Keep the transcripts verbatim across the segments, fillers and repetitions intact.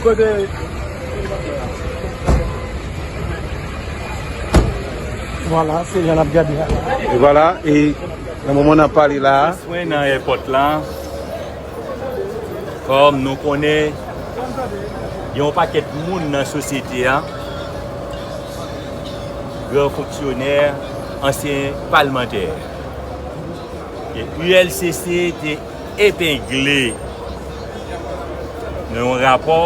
Kote? Vwala, se jan n ap gade a. E vwala, e nan moman n ap pale la a, swen nan èpòt la, kòm nou konnen, gen yon pakèt moun nan sosyete a, gran fonksyonè, ansyen palmantè. E U L C C te epengle nan yon rapò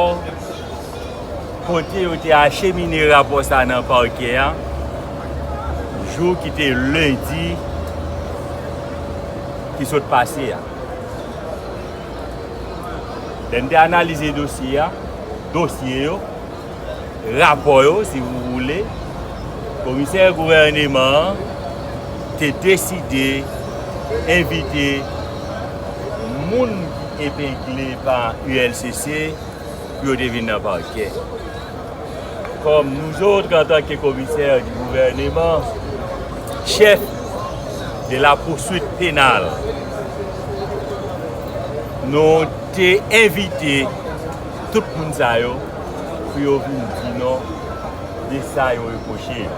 kote yo te achemine rapò sa nan pakè a, jou ki te lendi ki sot pase a. Lè n te analize dosye a, dosye yo, rapò yo, si vous voulez, komisè gouvèneman an te deside envite moun ki epengle pa U L C C pou yo te vin nan pakè. Kòm nous autres, en tant que commissaire du gouvernement, chef de la poursuite pénale, nou te envite tout moun sa yo pou yo vin di non de sa yo repwoche yo.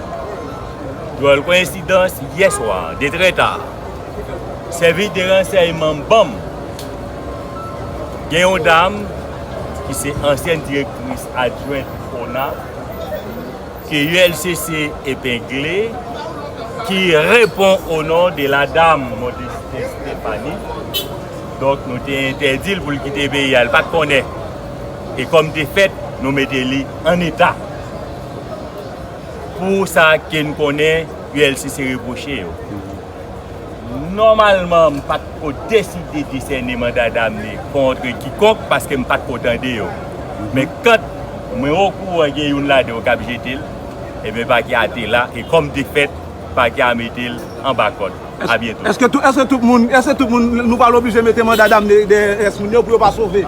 Dròl koyensidans, yè swa, de trè ta, sèvis de ransèyman ban m, gen yon dam ki se ansyèn direktris adjwent ona, ke U L C C epengle, ki reponn o non de la dam Modeste Stéphanie. Donk, nou te entèdi l pou l kite peyi a, l pa t konnen. E kòm de fèt, nou mete li an eta. Pou sa ke n konnen, U L C C repwoche yo. Nòmalman, m pa t ko deside desène manda damne kont kikonk paske m pa t ko tande yo. Men kan mwen okouran gen youn ladan yo k ap jete l, ebyen, pakè a te la, e kòm de fèt, pakè a mete l anba kòd. A byento. Èske tout, èske tout moun, èske tout moun, nou pral oblije mete manda damne dèyè rès moun yo pou yo pa sove?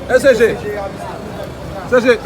S C G. S C G.